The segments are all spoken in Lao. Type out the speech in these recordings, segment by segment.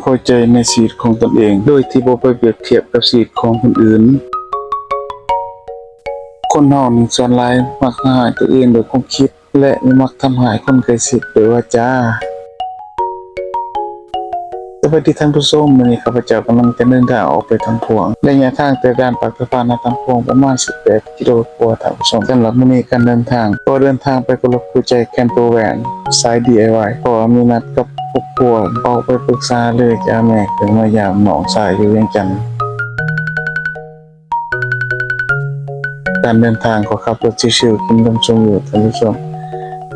ພໍໃຈໃນຊີວິດຂອງຕົນເອງ ໂດຍທີ່ບໍ່ໄປປຽບທຽບກັບຊີວິດຂອງຄົນອື່ນ. ຄົນເຮົານີ້ສ່ວນຫຼາຍມັກທຳຮ້າຍຕົວເອງດ້ວຍຄວາມຄິດ ແລະ ຍັງມັກທຳຮ້າຍຄົນໃກ້ຊິດດ້ວຍວາຈາ. ສະບາຍດີທ່ານຜູ້ຊົມ, ມື້ນີ້ຂ້າພະເຈົ້າກຳລັງຈະເດີນທາງອອກໄປທຳພວງ. ໄລຍະທາງແຕ່ດ່ານປາກຕະພານຫາທຳພວງປະມານສິບແປດກິໂລກວ່າທ່ານຜູ້ຊົມ. ສຳລັບມື້ນີ້ການເດີນທາງ ກໍເດີນທາງໄປກັບລົດຄູ່ໃຈແຄມເປີແວນ ສາຍ ດີໄອວາຍ ເພາະວ່າມີນັດກັບຄອບຄົວອອກໄປປຶກສາຫາລືຈະເອົາແມ່ຂຶ້ນມາຢາມນ້ອງຊາຍຢູ່ວຽງຈັນ. ການເດີນທາງກໍຂັບລົດຊິວໆ ກິນລົມຊົມວິວທ່ານຜູ້ຊົມ.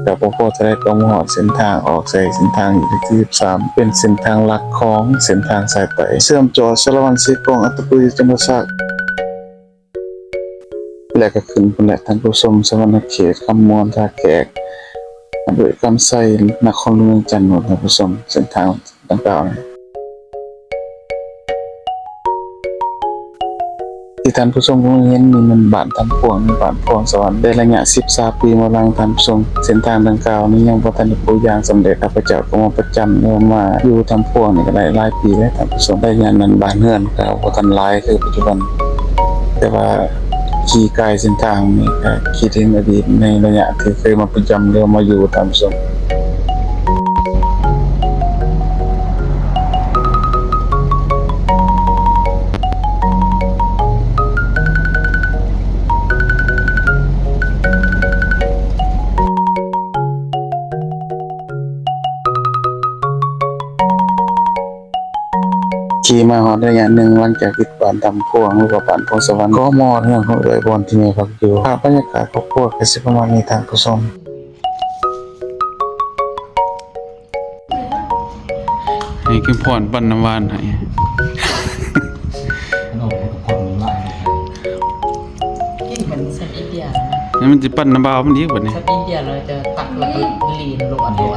ກະບໍ່ພໍເທົ່າໃດກໍມາຮອດເສັ້ນທາງອອກໃສ່ເສັ້ນທາງເລກທີສິບສາມ ເປັນເສັ້ນທາງຫຼັກຂອງເສັ້ນທາງສາຍໃຕ້ ເຊື່ອມຈອດສາລະວັນ ເຊກອງ ອັດຕະປື ຈຳປາສັກ ແລະ ກໍຂຶ້ນພຸ້ນແຫຼະທ່ານຜູ້ຊົມ ສະຫວັນນະເຂດ ຄຳມ່ວນ ທ່າແຂກ ອຳເພີຄຳໄຊ ນະຄອນຫຼວງວຽງຈັນ ທ່ານຜູ້ຊົມ. ເສັ້ນທາງ ດັ່ງກ່າວນີ້ ທີ່ທ່ານຜູ້ຊົມກຳລັງເຫັນນີ້ແມ່ນບ້ານທຳພວງ ຢູ່ບ້ານພວງສະຫວັນ. ແຕ່ໄລຍະສິບຊາວປີມາຫຼັງ ທ່ານຜູ້ຊົມ ເສັ້ນທາງດັ່ງກ່າວນີ້ຍັງບໍ່ທັນໄດ້ປູຢາງສຳເລັດ. ຂ້າພະເຈົ້າກໍມາປະຈຳ ຫຼືວ່າມາຢູ່ທຳພວງນີ້ກໍໄດ້ຫຼາຍປີແລ້ວທ່ານຜູ້ຊົມ. ໄລຍະນັ້ນບ້ານເຮືອນກໍບໍ່ທັນຫຼາຍຄືປັດຈຸບັນ. ແຕ່ວ່າຂີ່ກາຍເສັ້ນທາງນີ້ກໍຄິດເຫັນອະດີດໃນໄລຍະທີ່ເຄີຍມາປະຈຳ ຫຼືວ່າມາຢູ່ທ່ານຜູ້ຊົມ. ຂີ່ມາຮອດໄລຍະໜຶ່ງ ຫຼັງຈາກ ບ້ານທຳພວງ ຫຼືວ່າບ້ານພວງສະຫວັນ ກໍມາຮອດເຮືອນຂອງເອື້ອຍບ່ອນທີ່ແມ່ພັກຢູ່. ພາບບັນຍາກາດຄອບຄົວກໍຊິປະມານນີ້ທ່ານຜູ້ຊົມ. ໃຫ້ເຂັມພອນປັ່ນນ້ຳຫວານໃຫ້. ກິນເປັນແຊບອິນເດຍນະ. ແລ້ວມັນຊິປັ່ນນ້ຳບ່າວມັນອີກບັດນີ້. ແຊບອິນເດຍ ແລ້ວຈະຕັກ ແລ້ວກໍລີນລົງອັນດຽວ.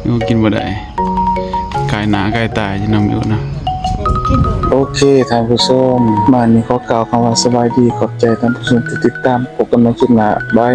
ໂອ້ ກິນບໍ່ໄດ້ ກາຍໜ້າກາຍຕາຢູ່ນຳຢູ່ນະ. ໂອເຄທ່ານຜູ້ຊົມ ມານີ້ຂໍກ່າວຄຳວ່າສະບາຍດີ ຂອບໃຈທ່ານຜູ້ຊົມທີ່ຕິດຕາມ ພົບກັນໃໝ່ຄລິບໜ້າ ບາຍ.